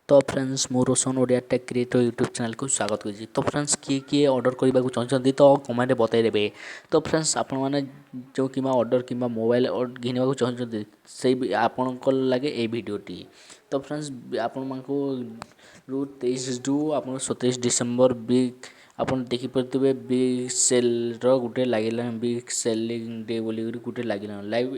ତ ଫ୍ରେଣ୍ଡସ୍, ମୁଁ Roshan, Odia tech creator YouTube ଚ୍ୟାନେଲ୍କୁ ସ୍ୱାଗତ କରୁଛି। ତ ଫ୍ରେଣ୍ଡସ୍, କିଏ କିଏ ଅର୍ଡ଼ର୍ କରିବାକୁ ଚାହୁଁଛନ୍ତି ତ କମେଣ୍ଟରେ ବତାଇଦେବେ। ତ ଫ୍ରେଣ୍ଡସ୍, ଆପଣମାନେ ଯେଉଁ କିମ୍ବା ଅର୍ଡ଼ର୍ କିମ୍ବା ମୋବାଇଲ୍ ଘିନିବାକୁ ଚାହୁଁଛନ୍ତି, ସେଇ ଆପଣଙ୍କ ଲାଗି ଏଇ ଭିଡ଼ିଓଟି। ତ ଫ୍ରେଣ୍ଡସ୍, ଆପଣମାନଙ୍କୁ ରୁ 23ରୁ ଆପଣ 27 ଡିସେମ୍ବର ବିଗ୍ ଆପଣ ଦେଖିପାରୁଥିବେ, ବିଗ୍ ସେଲ୍ର ଗୋଟେ ଲାଗିଲାଣି, ବିଗ୍ ସେଲିଂ ଡେ ବୋଲିକରି ଗୋଟେ ଲାଗିଲାଣି, live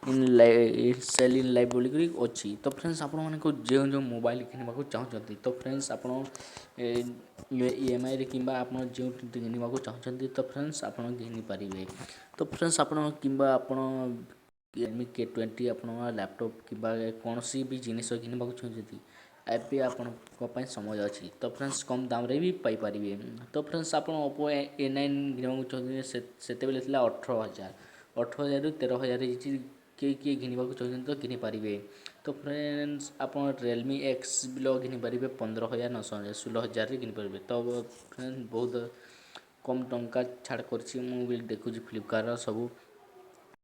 in sale in live ବୋଲିକରି ଅଛି। ତ ଫ୍ରେଣ୍ଡସ୍, ଆପଣମାନଙ୍କୁ ଯେଉଁ ଯେଉଁ ମୋବାଇଲ୍ କିଣିବାକୁ ଚାହୁଁଛନ୍ତି, ତ ଫ୍ରେଣ୍ଡସ୍, ଆପଣ ଇଏମ୍ଆଇରେ କିମ୍ବା ଆପଣ ଯେଉଁ କିଣିବାକୁ ଚାହୁଁଛନ୍ତି, ତ ଫ୍ରେଣ୍ଡସ୍, ଆପଣ ଘିନିପାରିବେ। ତ ଫ୍ରେଣ୍ଡସ୍, ଆପଣ କିମ୍ବା ଆପଣ ରିଏଲମି କେ 20, ଆପଣ ଲ୍ୟାପଟପ୍ କିମ୍ବା କୌଣସି ବି ଜିନିଷ କିଣିବାକୁ ଚାହୁଁଛନ୍ତି, ଏବେ ଆପଣଙ୍କ ପାଇଁ ସମୟ ଅଛି। ତ ଫ୍ରେଣ୍ଡସ୍, କମ୍ ଦାମରେ ବି ପାଇପାରିବେ। ତ ଫ୍ରେଣ୍ଡସ୍, ଆପଣ ଓପୋ ଏ 9 କିଣିବାକୁ ଚାହୁଁଛନ୍ତି, ସେତେବେଳେ ଥିଲା 18,000। 18,000ରୁ 13,000 ହେଇଛି। କିଏ କିଏ ଘିନିବାକୁ ଚାହୁଁଛନ୍ତି ତ କିଣିପାରିବେ। ତ ଫ୍ରେଣ୍ଡସ୍, ଆପଣ ରିଏଲମି ଏକ୍ସ ବିଲ ଘିନିପାରିବେ 15,900, 16,000ରେ କିଣିପାରିବେ। ତ ଫ୍ରେଣ୍ଡ, ବହୁତ କମ୍ ଟଙ୍କା ଛାଡ଼ କରିଛି, ମୁଁ ବି ଦେଖୁଛି ଫ୍ଲିପକାର୍ଟର ସବୁ।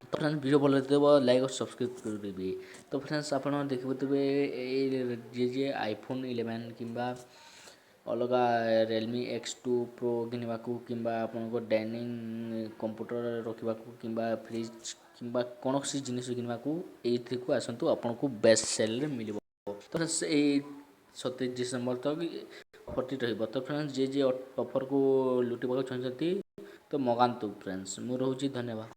ତ ଫ୍ରେଣ୍ଡସ୍, ଭିଡ଼ିଓ ଭଲ ଲାଗିଥିବ, ଲାଇକ୍ ଓ ସବସ୍କ୍ରାଇବ୍ କରିଦେବେ। ତ ଫ୍ରେଣ୍ଡସ୍, ଆପଣ ଦେଖିପାରୁଥିବେ, ଏଇ ଯିଏ ଯିଏ ଆଇଫୋନ୍ 11 କିମ୍ବା ଅଲଗା ରିଏଲମି ଏକ୍ସ 2 ପ୍ରୋ କିଣିବାକୁ କିମ୍ବା ଆପଣଙ୍କ ଡାଇନିଂ କମ୍ପ୍ୟୁଟର ରଖିବାକୁ କିମ୍ବା ଫ୍ରିଜ୍ କିମ୍ବା କୌଣସି ଜିନିଷ କିଣିବାକୁ ଏଇଥିକୁ ଆସନ୍ତୁ, ଆପଣଙ୍କୁ ବେଷ୍ଟ ସେଲ୍ରେ ମିଳିବ। ତ ଏଇ 27 ଡିସେମ୍ବର ତକ ଅଫର୍ଟି ରହିବ। ତ ଫ୍ରେଣ୍ଡସ୍, ଯିଏ ଯିଏ ଅଫର୍କୁ ଲୁଟିବାକୁ ଚାହୁଁଛନ୍ତି ତ ମଗାନ୍ତୁ। ଫ୍ରେଣ୍ଡସ୍, ମୁଁ ରହୁଛି, ଧନ୍ୟବାଦ।